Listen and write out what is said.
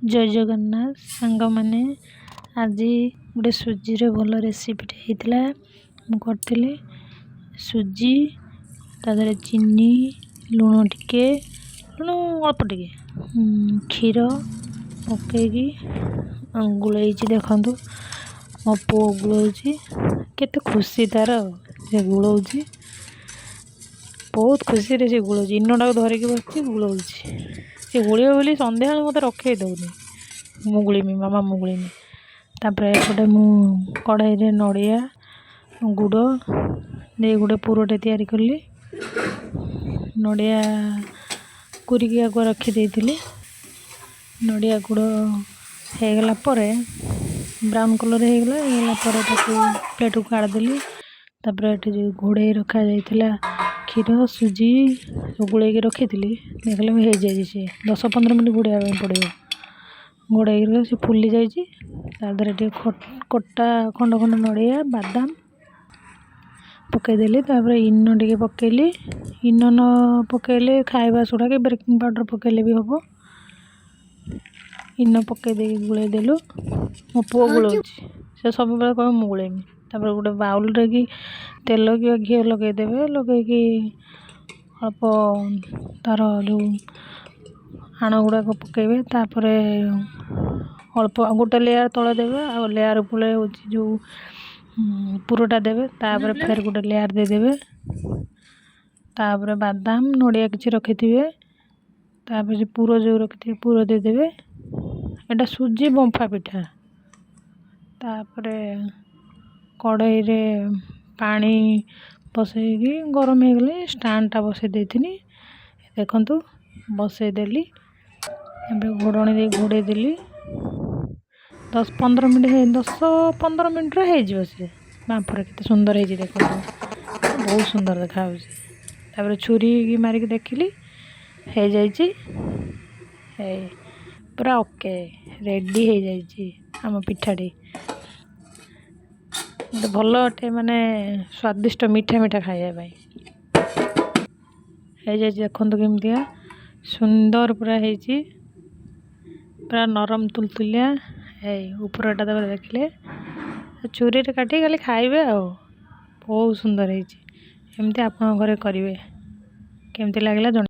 ଜୟ ଜଗନ୍ନାଥ ସାଙ୍ଗମାନେ, ଆଜି ଗୋଟେ ସୁଜିରେ ଭଲ ରେସିପିଟେ ହେଇଥିଲା। ମୁଁ କରିଥିଲି ସୁଜି, ତା ଦେହରେ ଚିନି, ଲୁଣ ଟିକେ, ଲୁଣ ଅଳ୍ପ ଟିକେ, କ୍ଷୀର ପକେଇକି ଗୋଳେଇଛି। ଦେଖନ୍ତୁ, ମୋ ପୁଅ ଗୋଳଉଛି, କେତେ ଖୁସି ତାର। ସେ ଗୋଳଉଛି, ବହୁତ ଖୁସିରେ ସେ ଗୋଳଉଛି। ଇନୋଟାକୁ ଧରିକି ବସିଛି, ଗୋଳଉଛି। ସେ ଗୋଳିବ ବୋଲି ସନ୍ଧ୍ୟାବେଳେ ମୋତେ ରଖେଇ ଦେଉନି। ମୁଁ ଗୋଳେଇମି ମାମା, ମୁଁ ଗୋଳେଇମି। ତାପରେ ଏପଟେ ମୁଁ କଢ଼େଇରେ ନଡ଼ିଆ, ଗୁଡ଼ ଦେଇ ଗୋଟେ ପୁରଟେ ତିଆରି କଲି। ନଡ଼ିଆ କୁରିକି ଆଗୁଆ ରଖିଦେଇଥିଲି। ନଡ଼ିଆ ଗୁଡ଼ ହେଇଗଲା ପରେ, ବ୍ରାଉନ୍ କଲର୍ ହେଇଗଲା। ହେଇଗଲା ପରେ ତାକୁ ପ୍ଲେଟ୍କୁ କାଢ଼ିଦେଲି। ତାପରେ ଏଠି ଯେଉଁ ଘୋଡ଼େଇ ରଖାଯାଇଥିଲା, କ୍ଷୀର ସୁଜି ସବୁ ଗୋଳେଇକି ରଖିଥିଲି, ଦେଖିଲେ ହେଇଯାଇଛି। ସେ 10-15 ମିନିଟ୍ ଘୋଡ଼େଇବା ପାଇଁ ପଡ଼ିବ। ଘୋଡ଼େଇକି ସେ ଫୁଲି ଯାଇଛି। ତା ଦେହରେ ଟିକେ କଟା ଖଣ୍ଡ ଖଣ୍ଡ ନଡ଼ିଆ, ବାଦାମ ପକାଇଦେଲି। ତାପରେ ଇନୋ ଟିକେ ପକାଇଲି। ଇନୋ ନ ପକାଇଲେ ଖାଇବା ସୋଡ଼ା କି ବେକିଂ ପାଉଡ଼ର ପକାଇଲେ ବି ହେବ। ଇନୋ ପକାଇ ଦେଇକି ଗୋଳେଇ ଦେଲୁ। ମୋ ପୁଅ ଗୋଳଉଛି, ସେ ସବୁବେଳେ କହିବ ମୁଁ ଗୋଳେଇମି। ତାପରେ ଗୋଟେ ବାଉଲରେ କି ତେଲ କି ଘିଅ ଲଗାଇଦେବେ। ଲଗାଇକି ଅଳ୍ପ ତା'ର ଯେଉଁ ଆଣ ଗୁଡ଼ାକ ପକାଇବେ। ତାପରେ ଅଳ୍ପ ଗୋଟେ ଲେୟାର୍ ତଳେ ଦେବେ, ଆଉ ଲେୟାର୍ ଉପରେ ହେଉଛି ଯେଉଁ ପୁରଟା ଦେବେ। ତାପରେ ଫେର ଗୋଟେ ଲେୟାର୍ ଦେଇଦେବେ। ତାପରେ ବାଦାମ, ନଡ଼ିଆ କିଛି ରଖିଥିବେ। ତାପରେ ସେ ପୁର ଯେଉଁ ରଖିଥିବେ, ପୁର ଦେଇଦେବେ। ଏଇଟା ସୁଜି ବମ୍ଫା ପିଠା। ତାପରେ କଢ଼େଇରେ ପାଣି ବସେଇକି ଗରମ ହେଇଗଲେ ଷ୍ଟାଣ୍ଡଟା ବସେଇ ଦେଇଥିନି। ଦେଖନ୍ତୁ, ବସେଇଦେଲି। ଏବେ ଘୋଡ଼ଣୀ ଦେଇ ଘୋଡ଼େଇ ଦେଲି। 10-15 ମିନିଟ୍, 10-15 ମିନିଟ୍ରେ ହେଇଯିବ ସେ। ବାମ୍ଫରେ କେତେ ସୁନ୍ଦର ହେଇଛି ଦେଖନ୍ତୁ, ବହୁତ ସୁନ୍ଦର ଦେଖାହେଉଛି। ତାପରେ ଛୁରୀ ମାରିକି ଦେଖିଲି, ହେଇଯାଇଛି। ହେଇ ପୁରା ଓକେ, ରେଡ଼ି ହେଇଯାଇଛି ଆମ ପିଠାଟି। ଗୋଟେ ଭଲ ଗୋଟେ ମାନେ ସ୍ୱାଦିଷ୍ଟ ମିଠା ମିଠା ଖାଇବା ପାଇଁ ହେଇଯାଇଛି। ଦେଖନ୍ତୁ କେମିତିଆ ସୁନ୍ଦର ପୁରା ହେଇଛି, ପୁରା ନରମ ତୁଲତୁଲିଆ। ଏଇ ଉପରଟା ତାପରେ ଦେଖିଲେ, ଛୁରୀରେ କାଟିକି ଖାଲି ଖାଇବେ ଆଉ। ବହୁତ ସୁନ୍ଦର ହେଇଛି। ଏମିତି ଆପଣଙ୍କ ଘରେ କରିବେ, କେମିତି ଲାଗିଲା ଜଣେ